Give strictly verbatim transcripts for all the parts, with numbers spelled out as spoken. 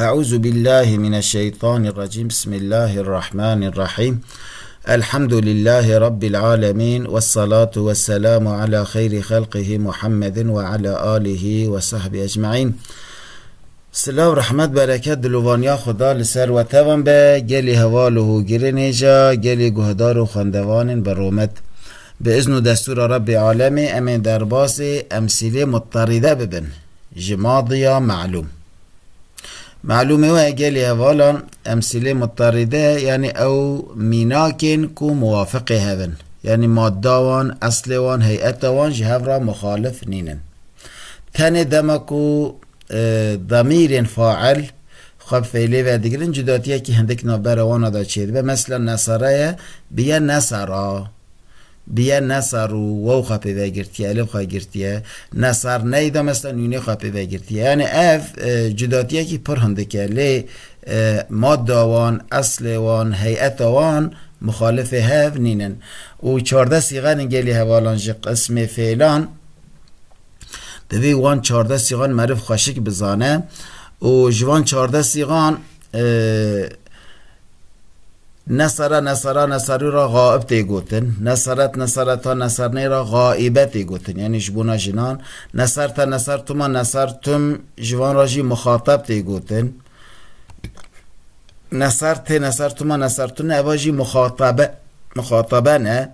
أعوذ بالله من الشيطان الرجيم. بسم الله الرحمن الرحيم. الحمد لله رب العالمين، والصلاة والسلام على خير خلقه محمد وعلى آله وصحبه أجمعين. Silav, rehmet, bereket, dilovaniya Xuda li ser we tevan be, gelî heval û hogirên hêja, gelî guhdar û xwendevanên bi rûmet. Bi izn û destûra Rebbê Alemê em ê derbasê emsîlê mutterîde bibin. Ji madiya melûm. Melûmê we gelî hevalan, emsîlê mutterîde, yanî ew mînakên ku muwafiqê hev in. Yanî madda wan, eslê wan, heyeta wan ji hev re muxalif nînin. Tenê dema ku, e, damîrên fail xwe bi feylê ve digirin, cudatiyekî hindik navbera wana de çêdibe. Mesela nesara ye, biye nesara. Biye nesar û waw xwe pê ve girtiye, elif xwe girtiye. Nesar neyda mesela nûnê xwe pê ve girtiye. Yani ev, e, cudatiyekî pir hindik e. Lê, e, madda wan, eslê wan, heyeta wan muxalifê hev nînin. Û çardeh sîxanên gelî hevalan ji qismê fêlan, divê wan çardeh sîxan meriv xweşik bizane. Û ji van çardeh sîxan, e, nesara, nesara, nesarû ra gaib tê gotin. Nesaret, nesareta, nesarnê ra gaibe tê gotin. Yani ji bona jinan. Nesarte, nesartuma, nesartum ji van ra jî muxatab tê gotin. Nesarte, nesartuma, nesartune, eva jî muxatabe, muxatabe ne.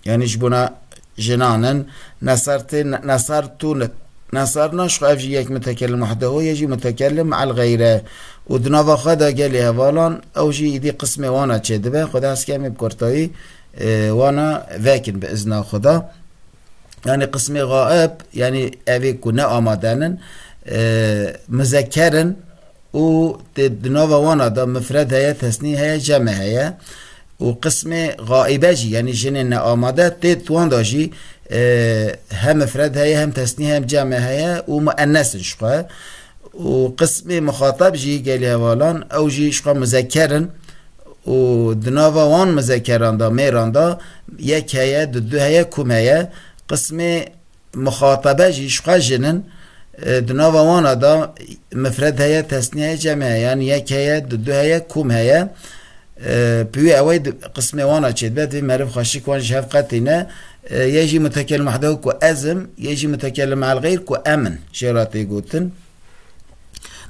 Yani ji bona jinan in. Nesarte, ne-, nesartu, ne-, nesarna, ji xwe ev jî yek mutekellim wahdehu ye, jî mutekellim me'el gayre. Û di nava xwe de gelê hevalan, ew jî îdî qismê wana çêdibe. Xweda ez ke em ê bi kurtayî, e, wana vekin bi izna Xweda. Yani qismê gaib, yani evê ku ne amaden in, e, muzekker in, û tê di nava wana de mifred heye, tesnî heye, ceme heye. Û qismê gaibe jî, yani jinên neamade, tê di wan de jî, e, hem mifred heye, hem tesnî, hem ceme heye û muennes in ji xwe. Û qismê muxatab jî gelî hevalan, ew jî ji xwe muzekker in. Û di nava wan muzekkeran de, mêran de, yek heye, du, du heye, kum heye. Qismê muxatabe jî ji xwe jin in. E, di nava wana de mifred heye, tesnî heye, cem heye. Yani yek heye, du, du heye, kum heye. E, pîwê ewey di qismê wana çêdibe, divê meriv xweşik wan ji hev qetîne. E, yê jî mutekellim wahdehu ku ez im, yê jî mutekellim me'el gayr ku em in. Jê re tê gotin.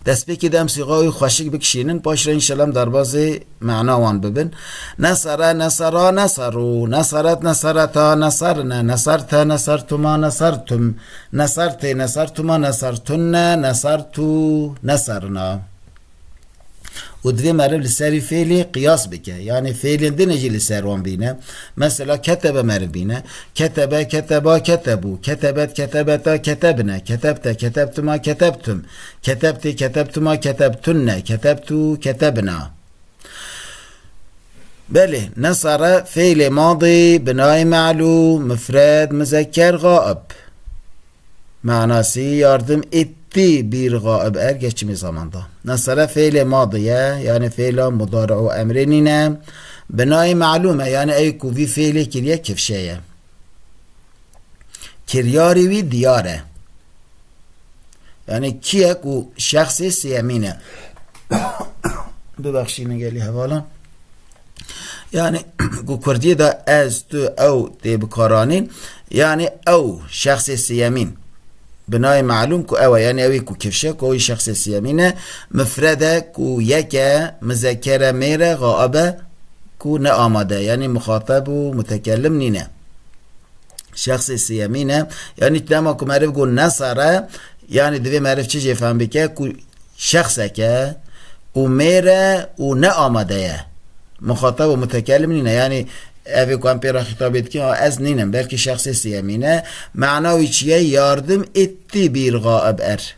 Destpêkê de em sîxa wî xweşik bikişînin, paş re înşellah em derbazê mena wan bibin. Nesara, nesara, nesaru, nesaret, nesareta, nesarne, nesarte, nesartuma, nesartum, nesartê, nesartuma, nesartunne, nesartu, nesarna. Û divê meriv li serî fêlê qiyas bike. Yani fêlên din jî li ser wan bîne. Mesela ketebe meriv bîne. Ketebe, keteba, ketebu. Ketebet, ketebeta, ketebne. Ketebte, ketebtuma, ketebtum. Ketebtê, ketebtuma, ketebtunne. Ketebtu, ketebna. Belê, nesare fêlê madî, binayê melûm, mifred, muzekker, gaib. Manasî yardim etti bir gaib er geçimî zamanda. Nesere fêlê madî ye, yani fêla mudari û emrê nîne. Binayê melûm e, yani ey ku vî fêlê kiriye kifşe ye. Kiryarî wî diyar e. Yani kî ye ku şexsê sêyemîn e. Bibexşînin gelî hevalan. Yani ku kurdiyê de ez, tu, ew tê bikaranîn. Yani ew şexsê sêyemîn. Binayê melûm ku ew e, yani ew ê ku kifşe ku ew ê şexsê sêyemîn e. Mifred e ku yek e, muzekker e, mêr e, gaib e ku ne amade. Yani muxatab û mutekellim nîne. Şexsê sêyemîn e. Yani dema ku meriv got nesare, yani divê meriv çi jê fehm bike ku şexsek e û mêr e û ne amade ye. Muxatab û mutekellim nîne. Yani evê ku em pê re xîtabê dikin, a, ez nînim, belkî şexsê sêyemîn e. Mana wî çi ye? Yardim etti bir gaib er.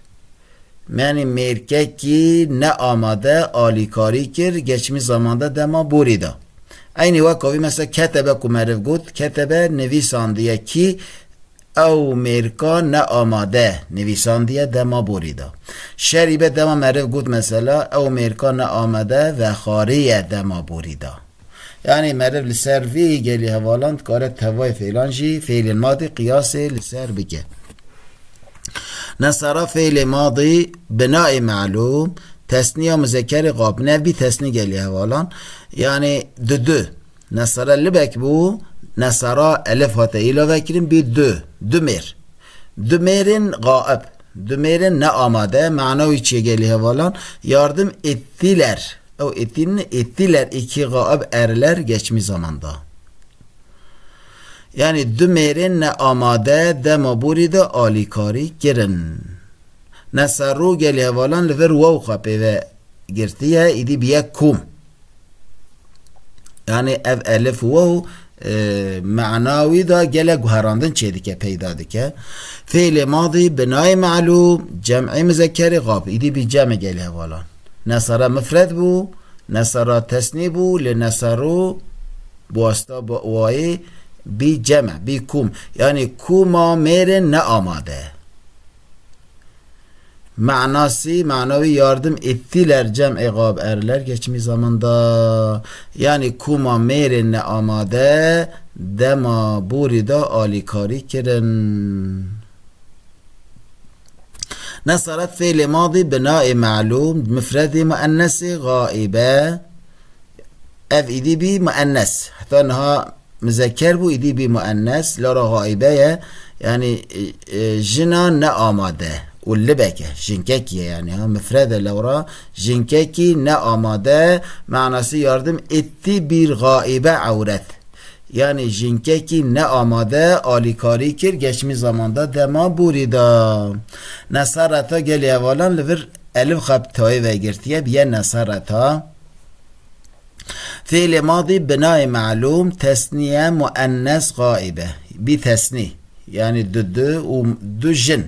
Yani mêrkekî ne amade alîkarî kir, geçmiş zamanda dema borî de. Eynî weka wî mesela ketebe ku meriv got, ketebe nivîsandiye kî ew mêrka ne amade nivîsandiye dema borî de. Şerîbe dema meriv got mesela ew mêrka ne amade vexarî ye dema borî de. Yani meriv li ser vî gelî hevalan dikare tevayê fêlan jî fêlên madî qiyasê li ser bike. Nesara fêlê madî binayê melûm, Tesniya muzekerê xab. Nev bî tesnî gelî hevalan. Yanî du du. Nesere libek bû, nesera elif hate îlave kirin, bî du. Du mêr. Du mêrên xaib. Du mêrên ne amade. Mana wî çi ye gelî hevalan? Yardım ettiler. Ew ettin, ettiler iki xaib erler geçmiş zamanda. Yanî du mêrên ne amade dema borî de alîkarî kirin. Neserû gelî hevalan li vir waw xwe pê ve girtiye, îdî biye kum. Yanî ev elif û waw, e, mana wî de gelek guherandin çêdike, peyda dike. Fêlê madî binayê melûm, cem'ê muzekerê xab, îdî bî cem'ê gelî hevalan. Nesara mifred bû, nesara tesnî bû, lê nesarû bi wasta bi wayê bî cem'e, bî kum. Yanî kuma mêrên ne amade. Manasî, mana wî yardım ettiler cem'ê xab erler geçmiş zamanda. Yanî kuma mêrên ne amade dema borî de alîkarî kirin. Nesaret fêlê madî binayê melûm, mifredê muennesê xaibe. Ev îdî bî muennes. Heta niha muzeker bû, îdî bî muennes. Lewra xaibe ye. Yanî, e, e, jina ne amade. Û libeke. Jinkekî ye yanî. Ha, mifrede lewra. Jinkekî ne amade. Manasî yardım etti bir xaibe ewret. Yanî jinkekî ne amade alîkarî kir, geçmiş zamanda dema borî da. Nesareta gelî hevalan li vir elif xebtayê vegirtiye, biye nesareta. Fêlê madî binayê melûm tesniye muennes xaibe. Bî tesnî. Yanî du du û du jin.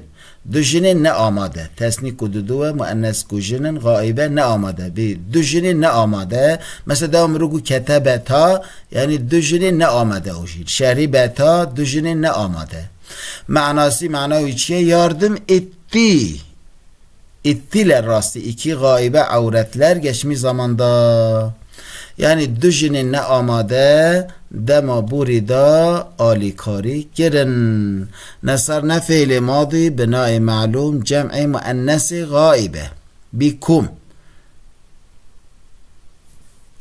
Du jinên ne amade. Tesnî ku du du e, muennes ku jin in, xaibe ne amade. Bî du jinên ne amade. Mesela dewa mirû ku ketebeta, yanî du jinên ne amade û jî. Şerîbeta, du jinên ne amade. Manasî, mana wî çi ye? Yardim etti. Ettiler rastî iki xaibe ewretler geçmiş zamanda. Yanî du jinên ne amade dema borî da alîkarî kirin. Nesar ne fêlê madî binayê melûm cem'ê muennesê xaibe. Bî kum.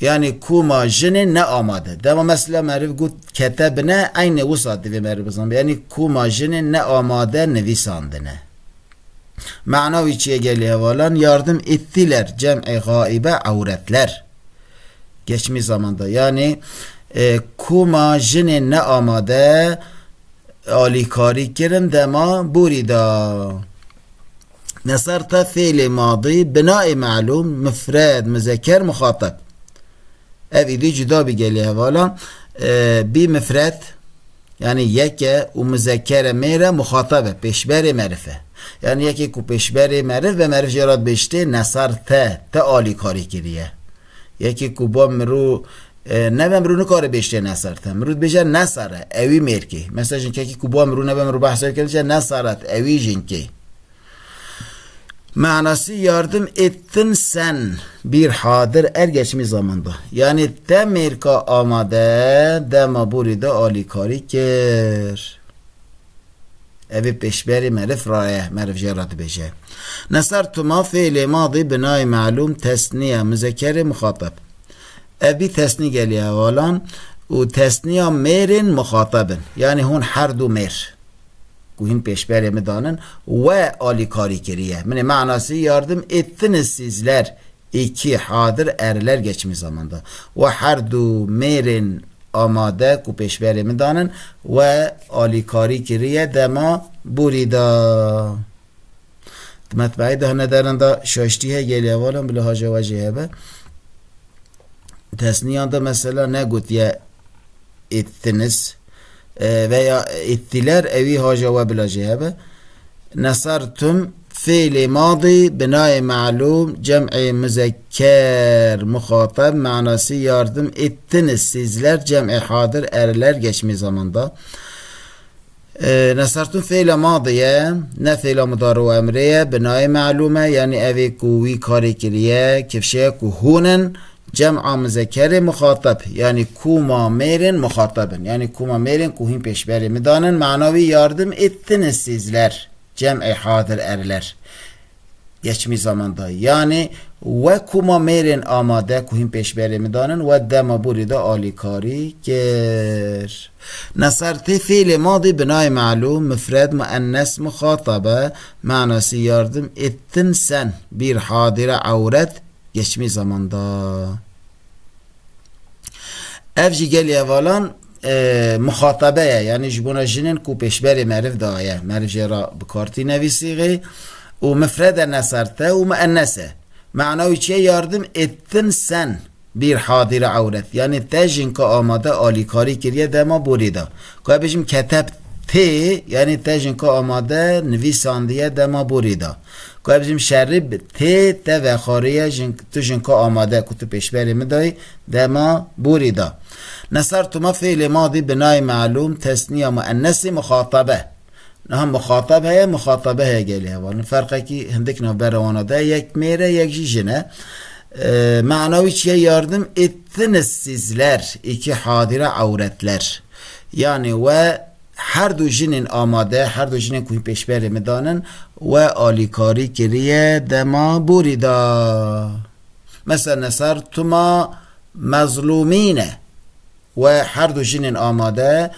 Yanî kuma jinên ne amade. Dema mesela meriv got ketebine, eynê wisa divê meriv bizanbe. Yanî kuma jinên ne amade nivîsandine. Mana wî çi ye gelî hevalan? Yardım ettiler cem'ê xaibe ewretler. Geçmiş zamanda. Yanî, e, kuma jinên ne amade alîkarî kirin dema borî da. Nesar te fêlê madî, binayê melûm, mifred, muzeker, muxateb. Ev îdî cuda bî gelî hevalan. E, bî mifred, yanî yek e û muzekere mêr e, muxateb e, pêşberê meriv e. Yanî yekê ku pêşberê meriv be, meriv jê re dibêjtê nesar te, te alîkarî kiriye. Yekê ku ba mirû, e, nebe mirû nikare bêjtê nesar te. Mirû dibêje nesare, ewî mêrkê. Mesela jinkekî ku ba mirû nebe mirû behsa wê kir, dibêje nesaret, ewî jinkê. Manasî yardım ettin sen bir hadir er geçmiş zamanda. Yanî te mêrka amade dema borî de alîkarî kir. Ev ê pêşberê meriv raye, meriv jê re dibêje. Nesar tuma fêlê madî binayê melûm tesniye muzekerê muxateb. Ev bî tesnî gelî hevalan û tesniya mêrên muxateb in. Yanî hûn her du mêr. Ku hîn pêşberê min danin, we alîkarî kiriye. Min ê manasî yardim ettiniz sizler iki hadir erler geçmiş zamanda. We her du mêrên amade ku pêşberê min danin, we alîkarî kiriye dema borî da. Di metbeî de hene derin de şaştî heye gelî hevalan bila haja we jê hebe. Tesniyan de mesela negotiye ettiniz, e, veya ettiler, ewî haja we bila jê hebe. Nesartum fêlê madî binayê melûm cem'ê muzekker muxateb manasî yardim ettiniz sizler cem'ê hadir erler geçmiş zamanda. E, nesartun fêla madî ye, ne fêla mudari û emrê ye, binayê melûm e, yanî evê ku wî karê kiriye, kifşe ye ku hûn in, cem'a muzekerê muxateb, yanî kuma mêrên muxateb in, yanî kuma mêrên ku hîn pêşberê min danin, mana wî yardim ettiniz sizler, cem'ê hadir erler. geçmî zaman da. Yanî we kuma mêrên amade ku hîn pêşberê min danin, we dema borî de alîkarî kir. Nesartî fiilê madî binayê melûm, mifred, muennes, muxatabe, manasî yardim, ettin, sen, bir, hadire, ewret, geçmî zaman da. Ev jî gelî hevalan, e, muxatabe ye, yanî ji bona jinên ku pêşberê meriv daye, meriv jê re bi kar tîne vî sîxê û mifred e, nesarte û muennes e. Mana wî çi ye? Yardim ettin, sen, bir, hadire, ewret. Yanî te jinka amade alîkarî kiriye dema borî da. Ku ez bêjim ketebtî, yanî te jinka amade nivîsandiye dema borî da. Ku ez bêjim şeribtî, te vexwariye, jin-, tu jinka amade ku tu pêşberê min dayî dema borî da. Nesartuma fiilê madî binayê melûm, tesniya muennesê muxatabe. Niha muxatab heye, muxatabe heye gelî hevalin. Ferqekî hindik navbera wana de, yek mêr e, yek jî jin e. E, mana wî çi ye? Yardim ettiniz sizler, iki, hadire, ewretler. Yanî we her du jinên amade, her du jinên ku hîn pêşberê min danin, we alîkarî kiriye dema borî da. Mesela nesartuma mezlûmîne. We her du jinên amade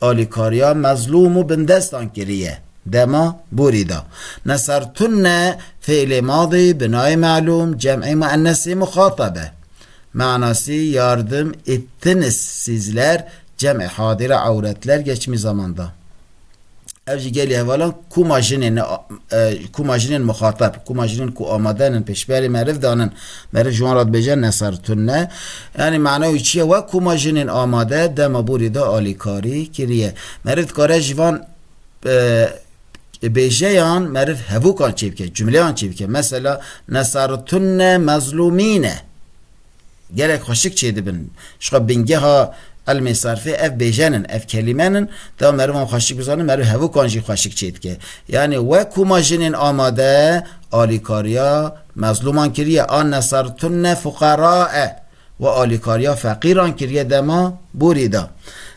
alîkariya mezlûm û bindestan kiriye dema borî da. Nesartunne fiilê madî binayê melûm, cem'ê muennesê muxatabe. Manasî yardim ettiniz sizler, cem'ê hadire, ewretler, geçmî zaman da. Ev jî gelî hevalan kuma jinên, e, kuma jinên muxatab, kuma jinên ku amade nin pêşberê meriv danin, meriv ji wan re dibêje nesartunne. Yanî mana wî çi ye? We kuma jinên amade dema borî de alîkarî kiriye. Meriv dikare ji van, e, bêjeyan meriv hevûkan çêbike, cumleyan çêbike. Mesela nesartunne mezlûmîne. Gelek xweşik çêdibin. Ji xwe bingeha ilmê sarfê ev bêjen in, ev kelîmen in, dema meriv wan xweşik bizane, meriv hevûkan jî xweşik çêdike. Yanî we kuma jinên amade alîkariya mezlûman kiriye, an nesartunne fuqarae, we alîkariya feqîran kiriye dema borî da.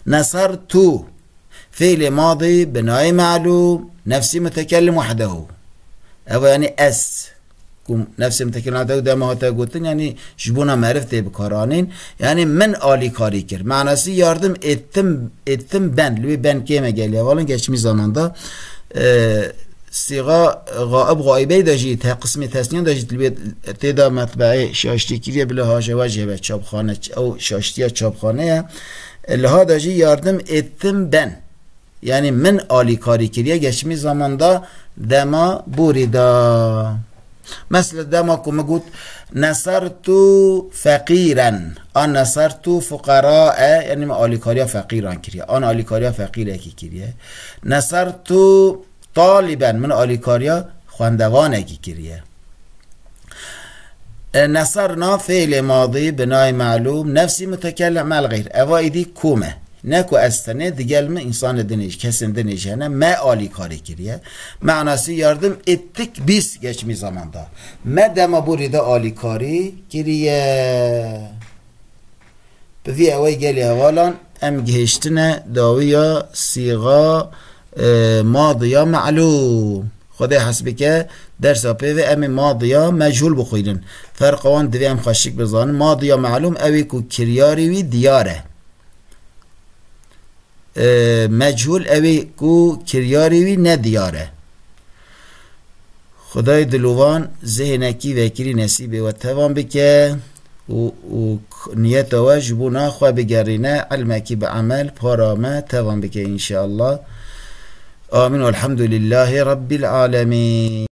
Nesartu, fiilê madî binayê melûm, nefsî mutekellim wehdehu. Ev yanî ez. Ku nefsê mutekellim wehdehu dema hate gotin, yanî ji bona meriv tê bikaranîn. Yanî min alîkarî kir. Manasî yardim ettim, ettim ben. Li wê ben kêm e gelî hevalin geçmî zaman da. E, sîxa gaib gaibey de jî, te qismê tesniyan de jî li wê tê de metbeê şaştî kiriye, bila haje we jê be çapxane, ew şaştiya çapxane ye. E, liha de jî yardim ettim ben. Yanî min alîkarî kiriye geçmî zaman da dema borî da. Mesela dema ku min got nesartu feqîren, an nesartu fuqarae, yanî min alîkariya feqîran kiriye. An alîkariya feqîrekî kiriye. Nesartu taliben, min alîkariya xwendevanekî kiriye. E, nesarna fiilê madî binayê melûm, nefsî mutekellim el xeyr. Eva îdî kom e. Ne ku ez tenê, digel min însanê dinê jî, kesên dinê jî hene, me alîkarî kiriye. Manasî yardim ettik biz geçmî zaman da. Me dema borî de alîkarî kiriye. Bi vî ewey gelî hevalan em gihiştine dawiya sîxa, e, madiya melûm. Xwedê hez bike dersa pê ve em ê madiya mechûl bixwînin. Ferqa wan divê em xweşik bizanin. Madiya melûm ew ê ku kiryarî wî diyar e. E, mechûl ew ê ku kiryarî wî nediyar e. Xwedayê dilovan zêhnekî vekirî nesîbê we tevan bike û, û niyeta we ji bona xwe bigerîne, ilmekî bi emel para me tevan bike înşeallah. Amîn. Welhamdulîllahî Rebbîl Alemîn.